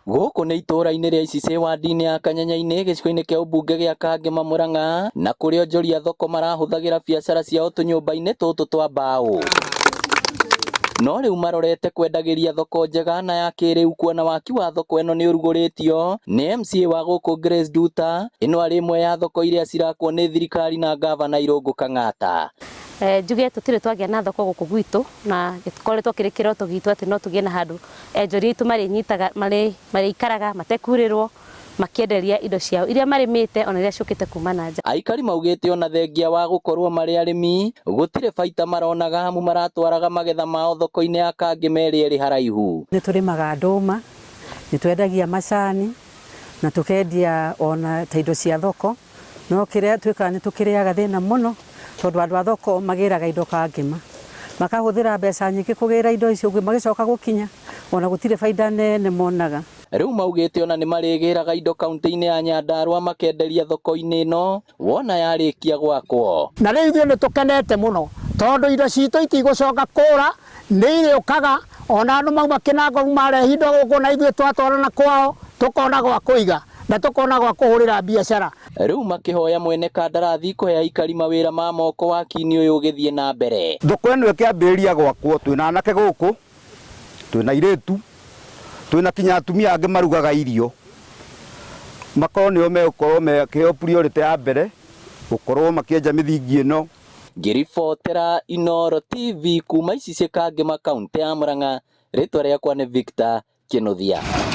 Gũkũ nĩ itũũra-inĩ rĩa Icicĩ wadi-inĩ ya Kanyenya-inĩ gĩcigo-inĩ kĩa ũmbunge gĩa Kangema Murang'a na kũrĩa onjoria thoko marahũthagĩra biacara ciao tũnyũmba-inĩ tũtũ twa mbaũ. No rĩu marorete kwendagĩria thoko njega na ya kĩrĩu kuona waki wa thoko ĩno nĩ ũrugũrĩtio nĩ MCA wa gũkũ Grace Nduta. Ĩno arĩ ĩmwe ya thoko iria cirakwo nĩ thirikari na ngavana Irũngũ Kang'ata. Njuge tũtirĩ twagĩa na thoko gũkũ gwitũ na gĩkoretwo kĩrĩ kĩroto gitũ atĩ no tũgĩe na handũ enjoria aitũ marĩnyitaga marĩikaraga matekurĩrwo makĩenderia indo ciao iria marĩmĩte ona iria ciũkĩte kuma na nja. Aikari maugĩte ona thengia wa gũkorwo marĩ arĩmi gũtirĩ baita maronaga amu maratwaraga magetha mao thoko-inĩ ya Kangĩma ĩrĩa ĩrĩ haraihu. Nĩ tũrĩmaga ndũma, nĩ twendagia macani na tũkendia ona ta indo cia thoko. No kĩrĩa twĩkaga nĩ tũkĩrĩaga thĩna mũno tondũ andũ a thoko magĩraga indo Kangĩma, makahũthĩra mbeca nyingĩ kũgĩra indo icio magĩcoka gũkinya ona gũtirĩ baida nene monaga. Rĩu maugĩte ona nĩ marĩgĩraga indo kaunti-inĩ ya Nyandarua makenderia thoko-inĩ ĩno wona yarĩkia gwakwo. Na rĩu ithuĩ nĩ tũkenete mũno tondũ indo citũ itigũcoka kũra, nĩ irĩũkaga ona andũ mauma Kĩnangobu marehe indo gũkũ na ithuĩ twatwarana kwao tũkona gwa kũiga na tũkona gwa kũhũrĩra biacara. Rĩu makĩhoya mwene kandarathi kũhe aikari mawĩra ma moko waki-inĩ ũyũ ũgĩthiĩ na mbere. Thoko ĩno ĩkĩambĩrĩria gwakwo twĩna anake gũkũ, twĩna airĩtu, twĩna kinya atumia angĩ marugaga irio, makorwo nĩo megũkorwo makĩheo priority ya mbere gũkorwo makĩenja mĩthingi ĩno. Ngĩribotera Inooro TV kuma Icicĩ Kangema kauntĩ ya Murang'a, rĩtwa rĩakwa nĩ Victor Kĩnuthia.